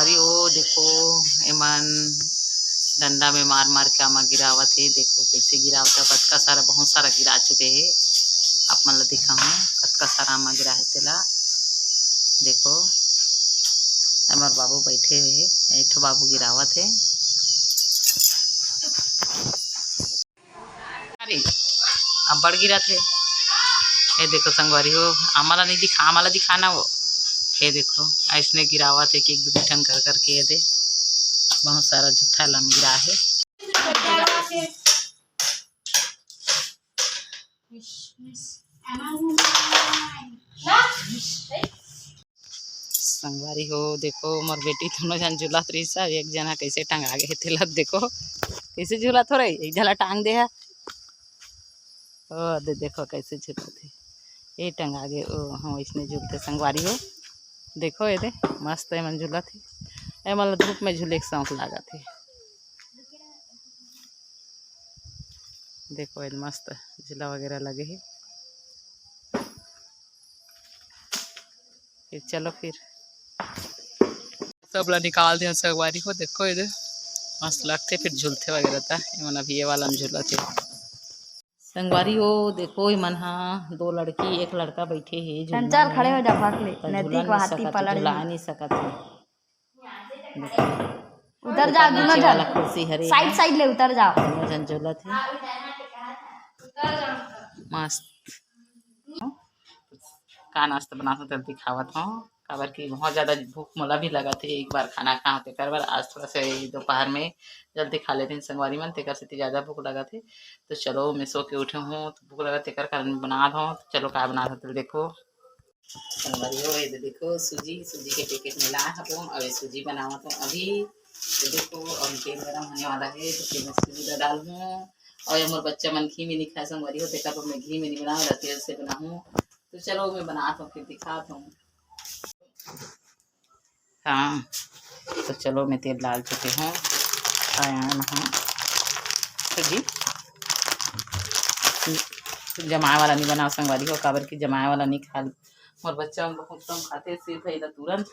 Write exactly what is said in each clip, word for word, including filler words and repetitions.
अरे ओ देखो, एमन डंडा में मार मार के आमा गिरावत हे। देखो कैसे गिरावत हे, कतका सारा, बहुत सारा गिरा चुके हे। आप मन ला दिखाहूँ कतका सारा आमा गिरा हे तेला। देखो, हमर बाबू बैठे हुए हे, एक ठो बाबू गिरावत हे। अरे, अब्बड़ गिरत हे। ये देखो संगवारी हो, आमा ला नहीं दिखा, आमा ला दिखाना वो। ये देखो, ऐसने गिरावत हे कि एक दू ठन कर करके ये दे, बहुत सारा जत्था ला गिरा हे। संगवारी हो, देखो, मोर बेटी दोनों झन झूलत रहिस, अब एक झन ह कइसे टंगा गे हे, तेला देखो, कइसे झूलत हो रे, एक झन ला टांग दे हे। ओ, दे देखो, कइसे झूलत हे, ए टंगा गे, ओ, हाँ, अइसने झूलथे संगवारी हो। देखो, ए दे, मस्त एमन झूलत हे, एमन ला धूप में झूले के शौक लागत हे। देखो, ए दे मस्त झूला वगैरह लगे हे। फिर चलो फिर सब ला निकाल देन संगवारी हो। देखो ए दे मस्त लगथे, फिर झूलथे वगैरह ता। एमन अभी ये वाला में झूलत हे संगवारी हो। देखो एमन हा दो लड़की एक लड़का बैठे हे झूलना चंचल, खड़े हो जा, भाग ले। त नदी झूला के नहीं वहाती सकत, पलट झूला जाही। नहीं सकत हे। उतर जाओ, दोनों झन। कुर्सी हरे साइड, साइड ले उतर जाओ। दोनों झन झूलत हे। मस्त। का नाश्ता बनात हूँ, जल्दी खावत हूँ, काबर कि बहुत ज़्यादा भूख मोला भी लगत हे। एक बार खाना खाहूँ, तेकर बर आज थोड़ा से दोपहर में जल्दी खा लेते हैं संगवारी मन, तेकर सेती ज़्यादा भूख लगत हे। तो चलो, मैं सो के उठे हूँ, तो भूख लगत हे, तेकर कारण बनात हूँ। तो चलो, का बनात हूँ, तो देखो। संगवारी हो, ये दे देखो सूजी, सूजी के पैकेट में लाए हबो, अउ ये सूजी बनावत हूँ अभी। तो देखो, अभी तेल गरम होने वाला हे, तो तेल में सूजी ला डालहूँ। अउ ये मोर बच्चा मन घी में नहीं खाए संगवारी हो, तेकर बर मैं घी में नहीं बनाऊँ, तेल से बनाऊँ। तो चलो, मैं बनात हूँ, फिर दिखात हूँ। हाँ, तो चलो, मैं तेल डाल चुके हूँ। आया है वहाँ सूजी। जमाए वाला नहीं बनाओ संगवारी हो, काबर कि जमाए वाला नहीं खा, मोर बच्चा मन बहुत कम खाथे। सिर्फ एला तुरंत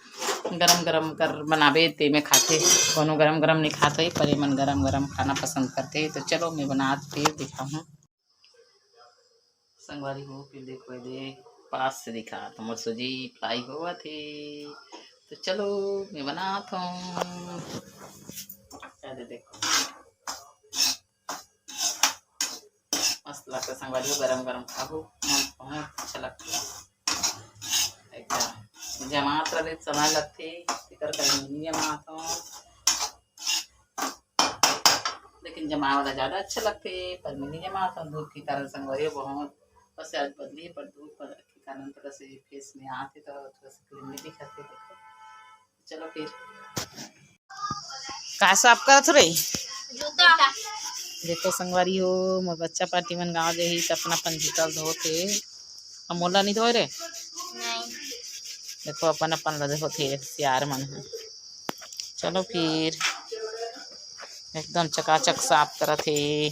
गरम गरम कर बनाबे, ते में खाथे। कोनो गरम गरम नहीं खात होही, पर एमन गरम गरम खाना पसंद करथे। तो चलो, मैं बनात फिर दिखाहूँ संगवारी हो। फिर देखो, ये दे पास से दिखात हूँ, मोर सूजी फ्राई होवत हे। तो चलो, मैं बनात हूँ। ये दे देखो, मस्त लगता संगवारी हो, गरम गरम खाबो, मस्त, बहुत अच्छा लगता। एकदम जमात रहे समय लगथे, तेकर कहीं नहीं जमात हो, लेकिन जमाए वाला ज़्यादा अच्छा लगथे, पर मैं नहीं जमात हो धूप के कारण संगवारी हो। बहुत बस आज बदली हे, पर धूप के कारण थोड़ा से फेस में आथे, तो थोड़ा सा क्रीम नहीं दिखत हे। देखो, चलो फिर। का साफ करत हो रे? जूता। देखो संगवारी हो, मोर बच्चा पार्टी मन गाँव जाही त अपन अपन जूता ल धोत हे। अब मोला नहीं धोए रे? नहीं। देखो अपन अपन ल धोत हे सियार मन ह। चलो फिर एकदम चकाचक साफ करत हे।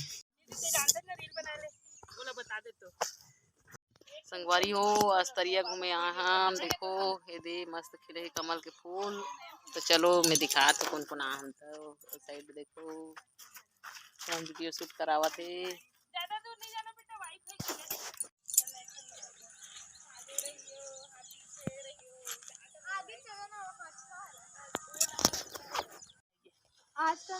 संगवारी हो, आज तरिया घूमे आए हम। देखो, ये दे मस्त खिले हे कमल के फूल। तो चलो, मैं दिखात हूँ कोन कोन आए हम। तो साइड देखो, हम वीडियो शूट करावत हे। आज का